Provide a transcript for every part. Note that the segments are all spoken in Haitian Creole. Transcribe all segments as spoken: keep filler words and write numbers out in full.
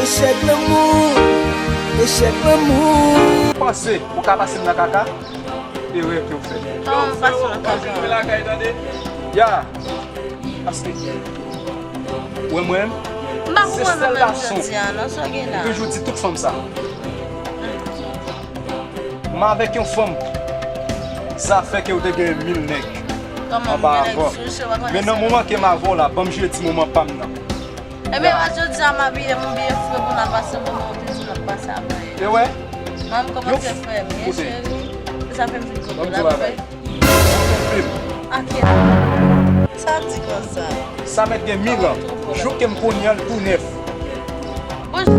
Echèk lanmou, echèk lanmou. Panse ou ka pase m nan kaka, erè ke w fè. Kòman m pase w nan kaka? Ya, paske, wè mwen, se sèl gason, m toujou di tout fanm sa. M avèk yon fanm, sa fè ke w te gen mil nèg anba avè w. Men nan moman ke m avè w la, ban m jwe ti moman pa m nan. Ebyen, pa jodi a m abiye, m abiye fre pou n al pase moman, ou te di n ap pase apre. E wè? Mwen, m kòmanse fre byen, cheri. Se sa fè m vin kote w la, bebe. Ou twonpe m. Ake. Sa di konsa. Sa mèt gen mil an. Jouk ke m konnen an, l tou nèf. Bon,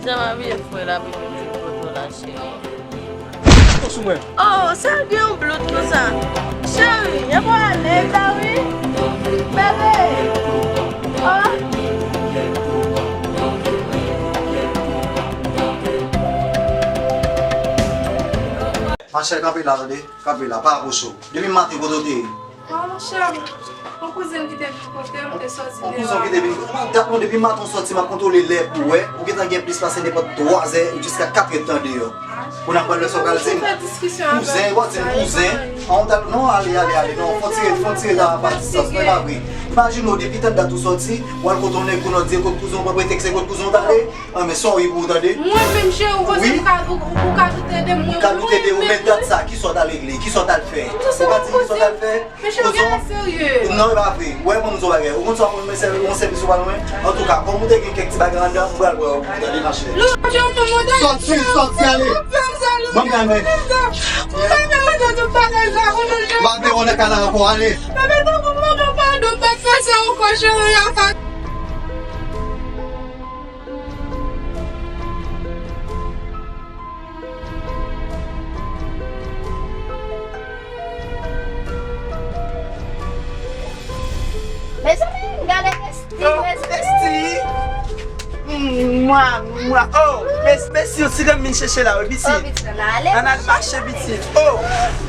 Jan m abiye fre la, pitit, m vin kote w la, cheri. Ou sou mwen. Oh, sa gen yon blout konsa. Cheri, e pou ale sa wi. Bebe. Oh. Machè, kanpe la, tande. Kanpe la, pa apwoche w. Depi maten, kote w te ye? Non, monchè, yon kouzen ki te vin kote m, te soti deyò. Yon kouzen ki te vin kote m? Dat non, depi maten w soti, m ap kontwole lè pou wè. Ou gentan gen plis pase nenpòt twa zè, jiska kat èdtan deyò. Kounye a pral wè sa w pral di m. Kouzen, w ap di m kouzen. An, w t al, non, ale, ale, ale, non, fò tire, fò tire la pa distans, non, e pa vre. Imajine w, depi tan dat ou soti, w al kote yon nèg kounye a w di e kot kouzen w, pran pretèks e kot kouzen w t ale. An, men sòri pou ou tande. Mwen menm, cheri, ou panse m ka, ou, ou ka tout ede m, mwen menm. Ka tout ede ou, men dat sa, kisa w t al regle, kisa w t al fè? Ou ka di m kisa w t al fè? Men cheri, ou genlè serye. Non, e pa vre. Ou wè, ban m di w yon bagay. Ou konn sa, ou konn men sèvi, yon sèvis ou ba mwen. Antouka, kòm ou te gen kèk ti bagay anndan, m pral wè w pou tande, machè. Non, cheri, ou pa mande. Sòti, sòti, ale. Ban m kalme. Ou pa menm mande tout bagay sa, ou menm, cheri. M pa vle wè w nan kay la ankò, ale. Bebe, tankou m mande w padon, m pa t fè sa ankò, cheri, a pa Mezanmi, gade Bestie, oh, Bestie. Bestie. Mwa, mwa. Oh, Bes-, Bestie, yon ti granm vin chèche la, wi, pitit. Oh, pitit, ann ale. Ann al mache, pitit. Oh,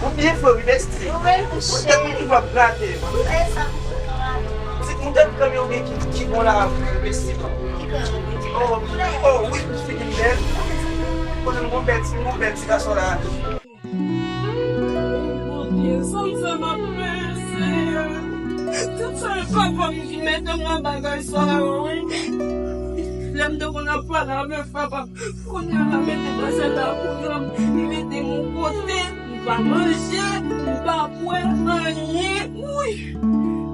ou byen fò, wi, Bestie. Ou byen kouche. Ou tèt mwen ki pap grate. Ou fè sa pou mwen. Ti, ou tèt granm yo gen ki, ki bon la, Bestie. Oh, oh, wi, figi m bèl. Kote m gon bèl ti, m gon bèl ti gason la. Bondye, sa m fè m ap peye, Seyè. Tout sa e papa m ki mete m nan bagay sa yo, wi. Lè m te konn ap pale avèk papa m, kounye a la mete pase la pou m, li mete m yon kote, m pa manje, m pa bwè, anyen, wi.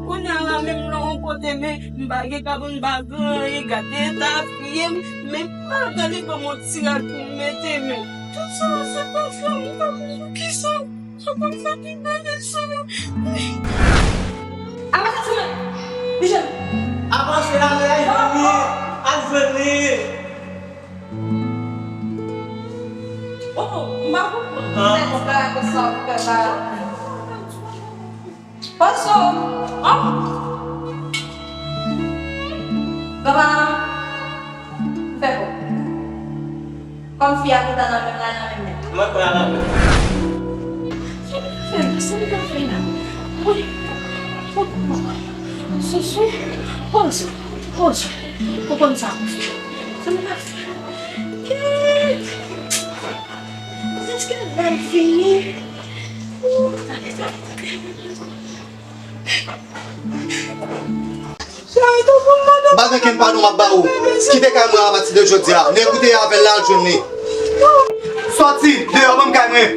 Kounye a la menm lè yon kote, men m pa gen kab, m pa gen anyen, gade eta pye m, men malgre li ban m yon ti rad pou m mete, men tout sa yo se pa fè m, m pa konn poukisa. Sa pa m fè ki bagay sa yo. Avanse, Michel. Avanse la, al jwenn li. Al jwenn li. Oh, m pa konprann. Sèvis bagay konsa ou fè ba. Panso, oh. Papa, fè bon. Kòm fi a gentan nan men m la, nan men m nèt. Mwen pran nan men. Sa m fè la? Sa m fè la? Wi. Soso. Panso. Panso. Ou konn sa pou fè. Sa m fè? Kèt. Èske lè m fini? Ou, tande, tande, tande. M pa gen kenn padon m ap ba ou. Kite kay mwen apati de jodi a. Nèg ou te ye avè l la, al jwenn li. Sòti deyò, ban m kay mwen.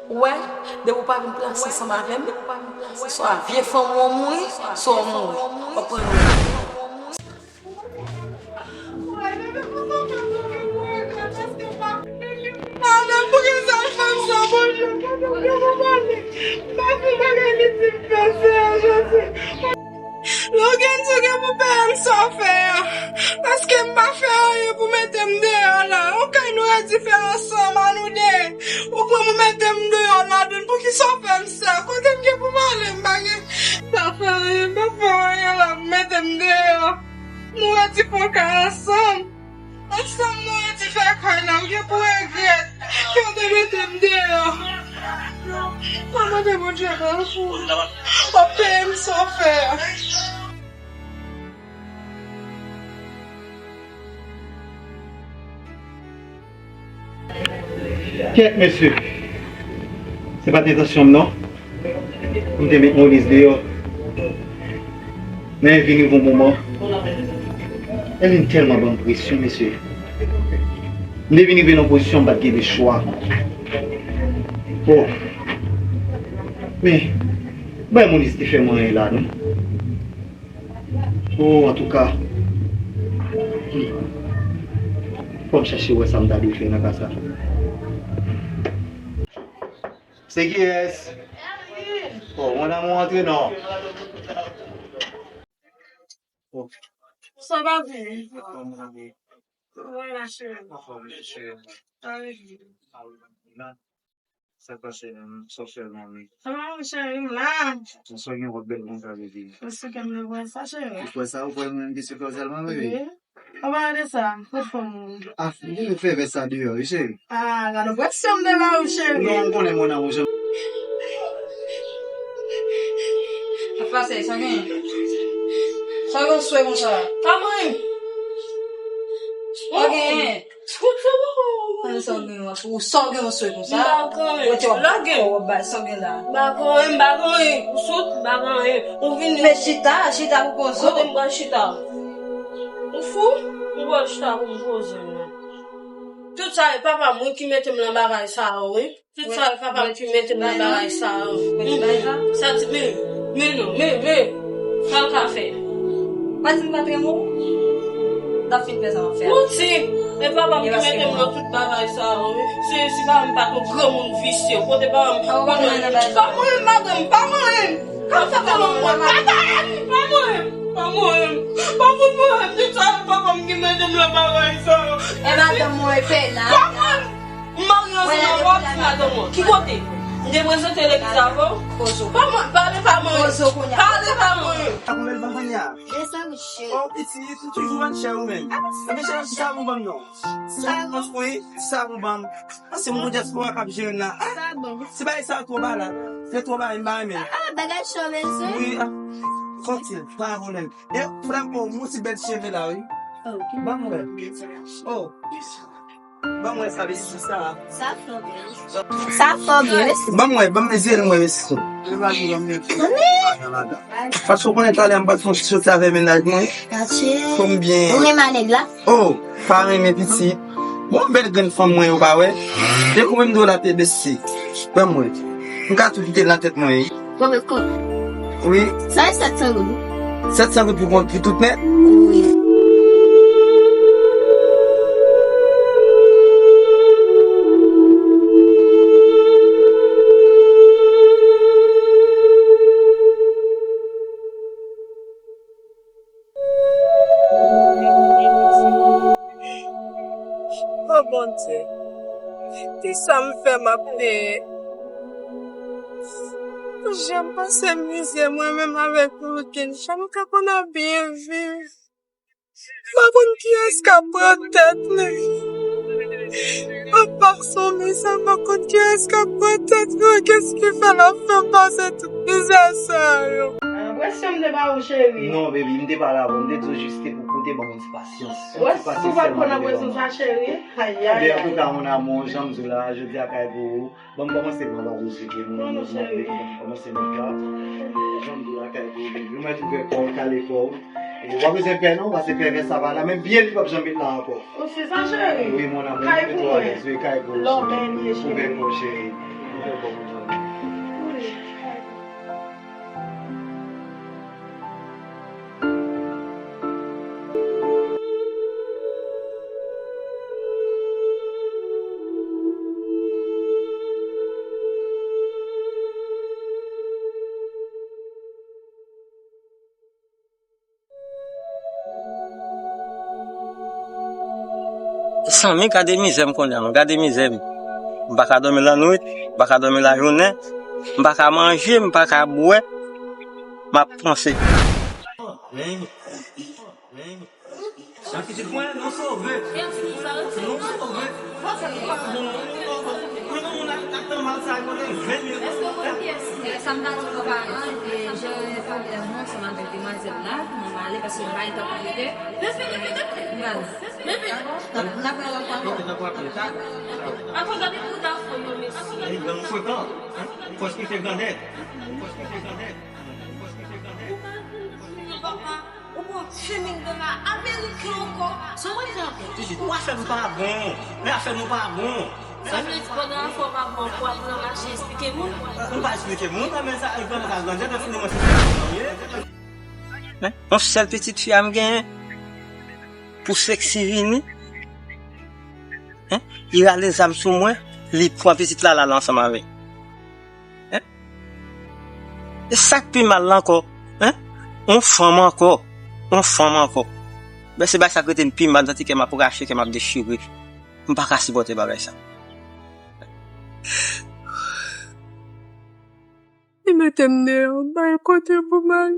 Ou wè, Depi w pa vin pran san ansanm avè m, swa vye fanm ou an mouri, swa w mouri. W ap pran yon. Madanm, poukisa w fè m sa, Bondye? Poukisa w fè m sa? Logan, ou gen pou peye m sa w fè a. Paske m pa fè anyen pou mete m deyò la. Yon kay nou redi fè ansanm, a nou de. Ou pran pou mete m deyò ladann. Poukisa w fè m sa? Kote m gen pou m ale? M pa gen. M pa fè anyen, m pa fè anyen la. Mete m deyò. Nou redi fè yon kay ansanm. Ansanm nou redi fè kay la, ou gen pou regrèt ke w te mete m deyò. Mwen mande Bondye grasye pou w peye m sa w fè a. Kèt, mesye. Se pa t entansyon m, non. Pou m te met Monis deyò. Men vin rive yon moman, Elin tèlman ban m presyon, mesye. M te vin rive nan yon pozisyon m pa t gen de chwa. Oh. Men, bay Monis te fè m anyen la, non. Oh, antouka. Hmm. Fò m chache wè sa m ta dwe fè nan ka sa. Se kiyès? Oh, mon amour, antre non. Oh. Sa va byen? Wi, ma chérie. Sa k pase, sa w fè, manmi? Sa va, mon chéri, m la. Sa gen wòt bèl konsa, bebe. Ou sou kè m de wè sa, chéri. Ou kwè sa, ou kwè mwen ki sou kè w sèlman, bebe? Wi. An palan de sa, kot fanm ou? Ah, m te fè vès sa deyò, wi, cheri. Ah, gade presyon m te ba ou, cheri. Non, ou konnen mon amour, jan. Sa pase, sa gen? Sa gen swe konsa? Pa mwen. Sa gen? Kout sa poko. Sa gen, sa gen swe konsa? M pa konnen. Lage. Sa gen la? M pa konnen, m pa konnen. Ou sot, m pa konnen. Ou vin. Men chita, chita pou poze w. Kote m pral chita? Ou fou? Ou pral chita pou m poze m nan. Tout sa e papa m wi ki mete m nan bagay sa yo wi. Tout sa e papa m ki mete m nan bagay sa yo. Sa di men, men non, men, men. Sa l ka fè? Pa di m pa tremble. T ap fin fè sa m ap fè a. Manti. E papa m ki mete m nan tout bagay sa yo wi. Si, si papa m pa t yon granmoun visye, kote papa m. Pa mwen, madanm, pa mwen. Kòm sa pa mwen, pa mwen, pa mwen, pa mwen, pa mwen, pa mwen, se sa, papa m ki mete m nan bagay sa. E madanm mwen, e pè la. Pa mwen, m marye ansanm avè w, se madanm mwen. Ki kote? M te prezante legliz avè w? Pa mwen, pale pa mwen. Pale pa mwen. Sa konbyen l vann kounye a? De san goud, cheri. Oh, pitit, ou toujou vann chè ou menm. Ebyen, cheri, sa bon ban m non. Sa bon. Wi, sa bon ban m. Ah, se moun dyaspora k ap jere m la. Ah, sa bon. Ti bagay sa yo twò ba la. Se twò ba, m pa renmen. Ah, bagay cho bezwen. Wi, ah. Tranquille, pa gen pwoblèm. E, frè m, oh, moun ti bèl cheve la, wi. Ok. Ban m wè. Oh. Ban m wè sa, besi sa. Sa fò byen. Sa fò byen, mèsi. Ban m wè, ban m zi m wè, mèsi. Paske w konnen talè m pa t fon soti avè mennaj mwen. Konbyen? Ou renmen nèg la? Oh, pa renmen pitit. Bon, bèl grenn fanm mwen yo pa wè. Depi mwen m do la te besi. Ban m wè. M ka tou kite l nan tèt mwen. Bon, men kòb. Wi. Sa e sèt san goud. Sèt san goud pou kont pou tout nèt? Wi. O Bondye, kisa m fè m ap peye? Jan m pase mizè mwen menm avèk Logan, jan m ka konn ap byen viv. M pa konn kiyès k ap pran tèt li. Apa son mizè, m pa konn kiyès k ap pran tèt li. Kiyès ki fè l ap fè m pase tout mizè sa yo? Enpresyon m te ba ou, cheri. Non, baby, m te pale avè w. M te di w jis te pou koute ban m yon ti pasyans. Yon ti pasyans sèlman m te ban w. Ou pa t konn enpresyon sa, cheri? Ay, ay, ay. Antouka, mon amour, jan m di w la, jodi a kay pou ou. Ban m kòmanse pran ba mizik, mon amour, m ap kòmanse met la. Jan m di w la, kay pou ou, baby. Ou mèt ouvè kò w, kale kò w. E w pa bezwen pè non, paske pè vè sa pa la, men pye li p ap janm met la ankò. Ou si sa, cheri? Wi, mon amour, mete w alèz, wi, kay pou ou, cheri. Ouvè kò w, cheri. Ouvè kò w, mon amour. Mezanmi, gade mizè m kounye a, non, gade mizè m. M pa ka dòmi lannwit, m pa ka dòmi lajounen, m pa ka manje, m pa ka bwè, m ap panse. Sa ki di kwen, nou sove. Nou sove. Sa ki pa bon, nou sove. Mwen, mwen, mwen, ak tan mal sa, mwen gen ven mil. Èske ou konn kiyès? E, sa m ta di w, paran, e, jere pwoblèm ou ansanm avèk demwazèl la, pou mwen ale, paske m pa gen tan pou rete. Mwen ale. N ap, n ap wè lòt fwa. Ok, n ap wè lòt fwa. Akoz gade kouta fò yo, mesye. Ey, gang frekan, hein? Fòs ki fè grandèt. Fòs ki fè grandèt. Fòs ki fè grandèt. Ou pran fiming de la American ankò. Sa w ap fè ankò? Titi, ou afè nou pa bon. Men afè nou pa bon. Sa vle di pandan afè w pa bon, pou w ap nan mache eksplike moun? M pa eksplike moun, men sa, e pandan sa, grandèt, nan fini, mwen se sa m ye. Hein? Yon sèl pitit fi a m genyen. Pou Sexy vini. Hein? Li rale zam sou mwen, li pran pitit la, l ale ansanm avè l. Hein? E sa k pi mal la ankò, hein? On fanm ankò, on fanm ankò. Men se bagay sa k rete m pi mal, m santi kè m ap rache, kè m ap dechire. M pa ka sipòte bagay sa. Li mete m deyò, bay kote pou m al.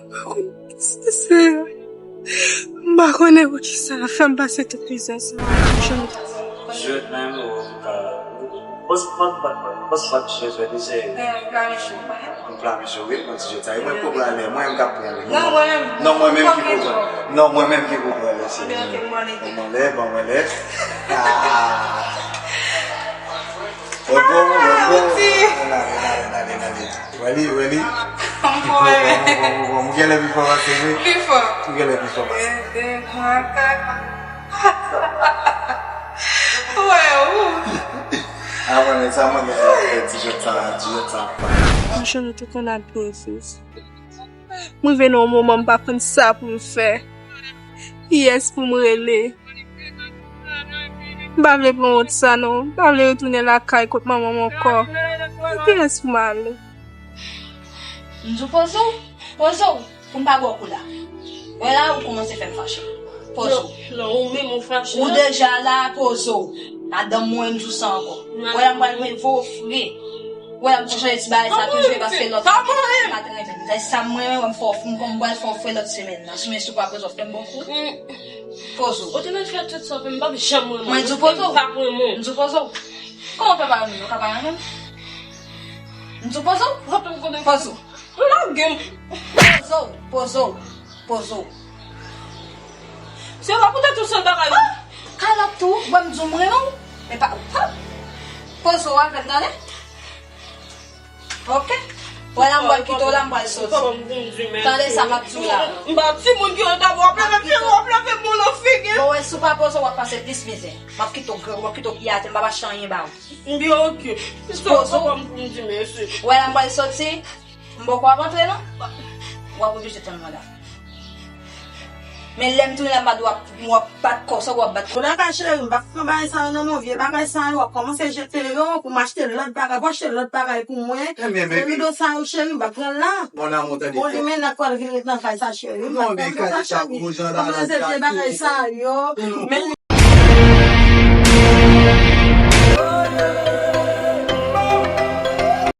M pa konn ki sa se. M pa konnen pou ki sa fè m pase tout mizè sa. Jwèt menm, ou, ou, pòs pòt, pòs pòt, jwèt, jwèt, se. Yon pla miche, wi, yon ti jwèt sa. E mwen k pou pran lè, mwen menm k ap pran lè. Non, mwen menm. Non, mwen menm ki pou pran. Non, mwen menm ki pou pran lè, se. Ban mwen lè, ban mwen lè. Ah. Let's go, let's go. N ale, n ale, n ale, n ale. Wè li, wè li. Bon, bon, bon, bon, bon. Ou genlè pi fò pase m, wi. Pi fò. Ou genlè pi fò pase m. Wè, ou. A, mwen, men sa mwen gen pou fè, ti jwèt sa, ti jwèt sa. Monchè, nou te konn ap byen viv. M rive nan yon moman, m pa konn sa pou m fè. Kiyès pou m rele? M pa vle pran wont sa non. M pa vle retounen lakay kot manman m ankò. Kiyès pou m ale? M di w poze w, poze w, pou m pa ba w kou la. Wè la, ou kòmanse fè m fache. Poze w. Non, non, ou menm ou fache. Ou deja la, poze w. Madanm mwen, m di w sa ankò. Wè la, m pral voye w fre. Wè la, m tou chanje ti bagay sa toujou, paske lòt la pa t renmen. Lè sa m renmen, wè m fè w, m pral fè w fre lòt semèn nan. Si men si w pa poze w, fè m bon kou. Poze w. Ou te mèt fè tout sa pou m, m p ap janm renmen w. Mwen di w poze w. M p ap renmen w. M di w poze w. Kòman w fè pa renmen m? Ou ka pa renmen m? M di w poze w. Poze w. Lage m. Poze w, poze w, poze w. Se pa poutèt yon sèl bagay. Ah! Kalòt tou, bon, m di w m renmen w. Men pa, ah! Poze w avè m, tande? Ok. Wè la, m pral kite w la, m pral soti. Tande sa m ap di w la. M pa timoun ki yo dabò, w ap leve pye w, w ap leve m nan figi. Bon, wè, si w pa poze w, w ap pase plis mizè. M ap kite w, m ap kite w pye atè, m pa mache anyen ba w. M byen ok. Poze w. Wè la, m pral soti. M poko ap antre non. W ap oblije tann mwen la. Men lè m tounen la, m pa di w ap, w ap bat kò sa, w ap bat kò. Kounye a cheri, m p ap pran bagay sa yo non, mon vye bagay sa yo, w ap kòmanse jete yo pou m achte lòt bagay, pou achte lòt bagay pou mwen. Ebyen, baby. Rido sa yo, cheri, m p ap pran l la. Mon amour, tande. Bon, li men nan kò l vin ret nan kay sa, cheri. Non, men kay sa, cheri. Kòmanse jete bagay sa yo. Men